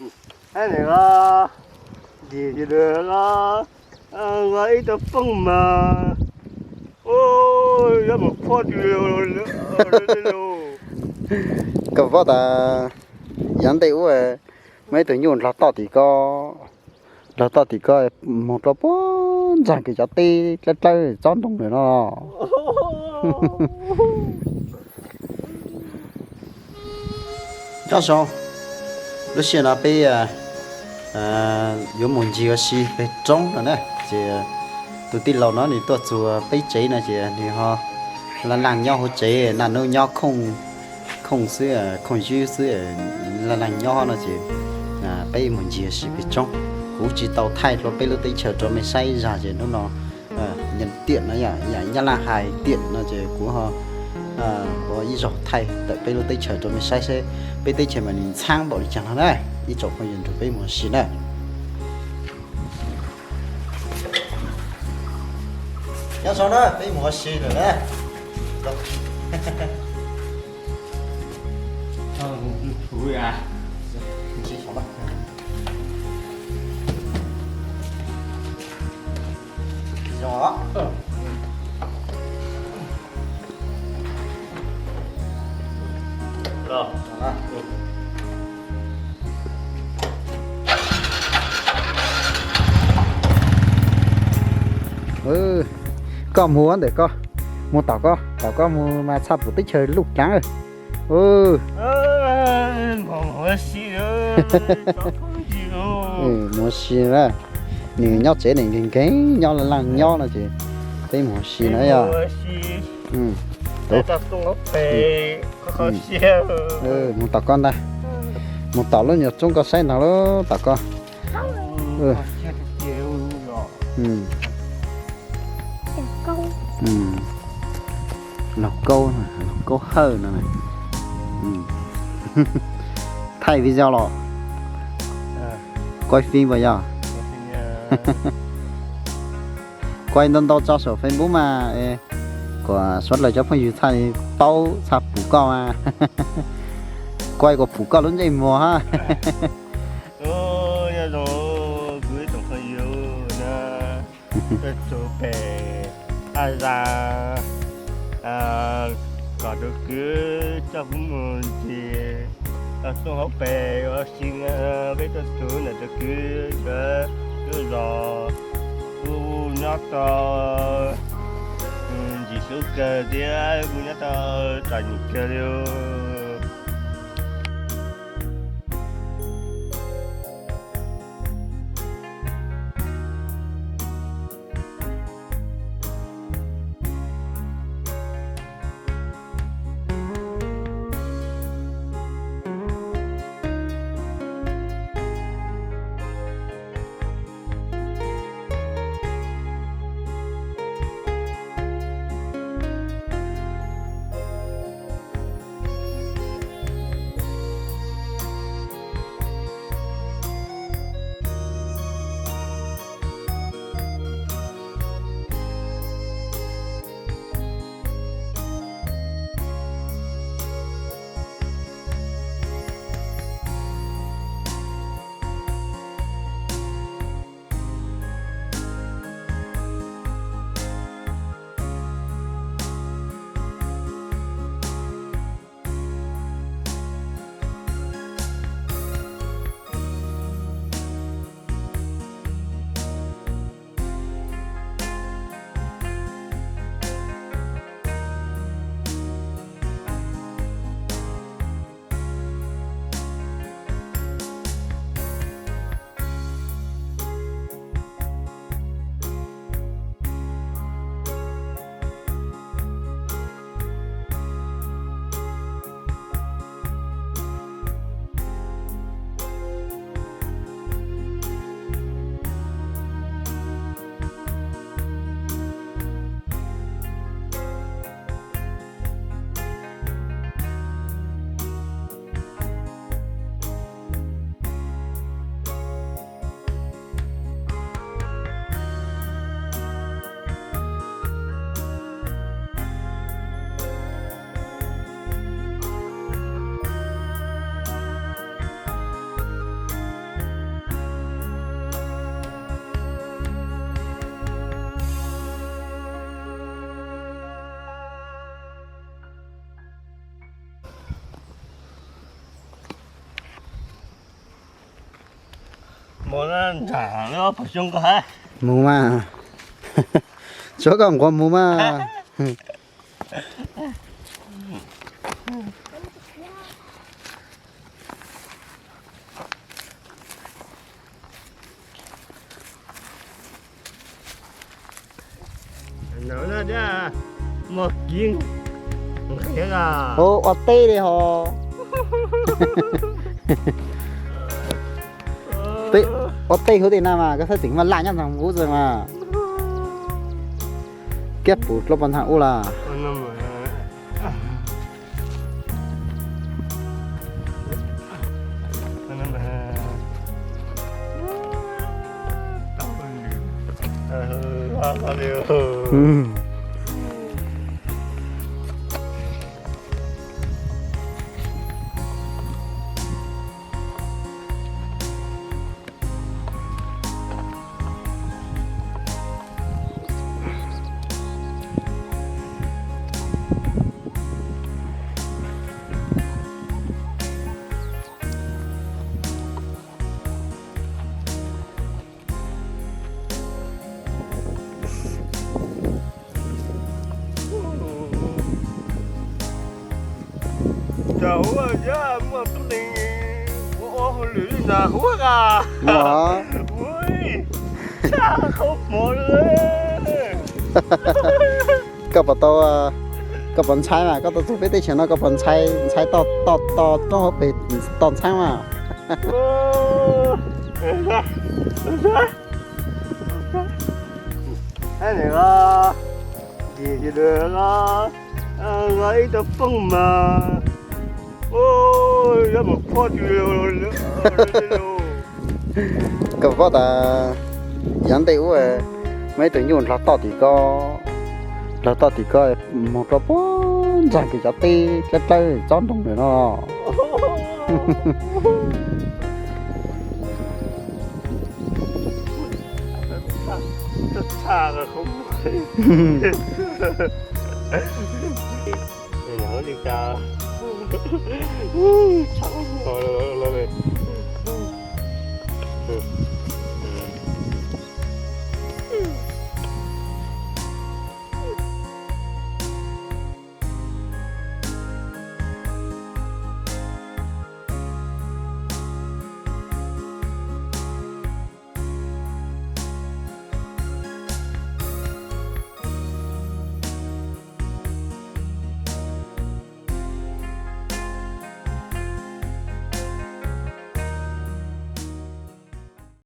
Ab, nim no ntim los los ib tau poob mas, yuav mus phob li lauj. Koj paub tas yav ntej ub muaj ib tug nyuj nrog toj tim ko, nrog toj tim ko mus rau puag ntxag kiag cov teb dlawb dlawb tsob ntoo lawm no. Nyob zoo, lub sij hawm no peb yuav mus ncig ua si pem roob no na, ces tus tij laug no nws tuaj txug peb tsev no ces nws ho laj laj nyob hauv tsev, naj nub nyob khooj xwb, khooj ywb xwb, laj laj nyob no ces peb mus ncig ua si pem roob. Kuv tsis tau thaij dlua peb lub teb chaws rau mej saib zag ces hnub no nyob tiam no yom, yam Nyab Laj hais tiam no ces kuv ho ua ib zaug thaij tawm peb lub teb chaws rau mej saib seb peb teb chaws mas nws ntxhab npaum li cas no na. Ib tsoom phooj ywg nrog peb mus ua si na. Nyob zoo na, peb mus ua si lawm na. Koj mus ntawm koj, mus tom koj, tom koj mus mas txhaj pum teb chaws luj dlaav. Mus ua si na, nws nyob tsev nws nkeeg nkeeg nyob laj laj nyob no ces peb mus ua si na yog. Mus tom koj ntag, mus tom lub nyuag roob koj saib ntag lub tom koj. Laug Kaub, Laug Kaub Hawj no. Thaij video los, kuaj fij puas yog? Kuaj ntau ntau tso saum Facebook mas kom suav dlawg cov phooj ywg txhaj paub txhaj pum koj mas. Kuaj kom pum koj lub ntsej muag hab. Nyob zoo kuv ib tsoom phooj ywg na, tuaj txug pem Aj Zag, kom rau kwv coj kuv mus ntsis toj roob hauv pes ua si na. Peb tuaj txug ntawm rau kwv lub zos, kuv nyob tau ntsim hlub kawg thiab kuv nyob tau txom nyem kawg li. Mus na, ntsam lub phav xyoob koj hab. Mus mas. Tsuav koj nquas mus mas. Ua teb li ho. Ua teb huv tej na mas koj xav tseem mas laj nyob ntag ub txawg mas. Kiab pum dlua pov ntxaag ub lawm. Cas ua cas muaj peb neeg ua ua hauj lwm na ua a. Ua, tshaj qhov mov li. Koj puas tau, koj puas ntshai mas koj tuaj txug peb teb chaws no koj puas ntshai, ntshai toj, toj, toj roob hauv pes toj ntxhaab mas. Ib tug phooj mas, yuav mus khuab tw. Koj paub tas yav ntej ub muaj ib tug nyuj dlog toj tim ko, dlog toj tim ko moog rua puag ntxag kws cov teb dlawb dlawb tsob ntoo ntawm no. Tshaj li cas. Tshaj los, los, los,